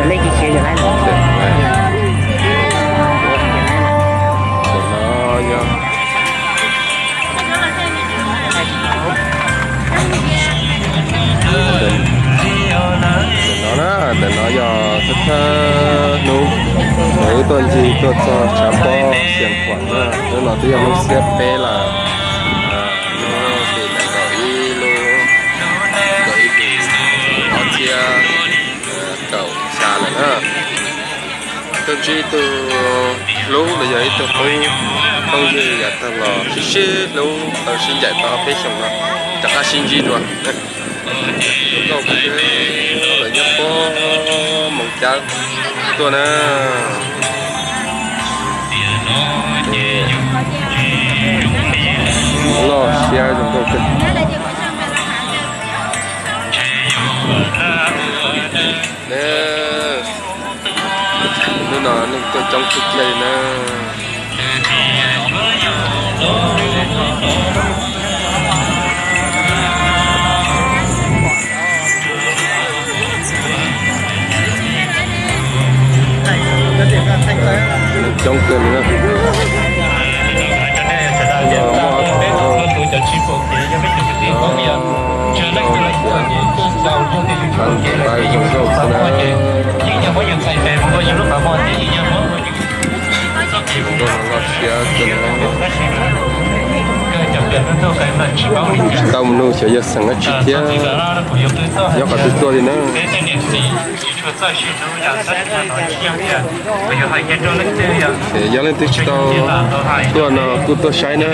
Ntawm no yog, ntawm no na, ntawm no yog thawj thawj hnub, wb tuaj ncig tuaj txog tshav pob Xias Khuam na, hnub no twb yog hnub xiab peb lawm, hnub tim nees nkaum ib lub, nees nkaum ib hlis ob txhiab kaum xya lawm na. Tuaj ntsib ib tug hlub los yog ib tug phooj, phooj ywg yav tag los sib sib hlub tau sib ncaim tau ob peb xyoos no, rov qab sib ntsib dua. Zoo nkauj kawg, lawv nyob puag Moos Cawb tuaj na. Loj siab zoo nkauj kawg. Hnub no neeg tuaj coob tiag tiag li na. Neeg coob kawg li na. Tshaj tawm zoo nkauj xwb na. Zoo nkauj loj siab kawg na. Tsis tau mus nug xyov yog xeem dab tsi thiab, nyob qhov twg tuaj li na. Yog leej twg tsis tau tuaj no kuj tuaj saib na.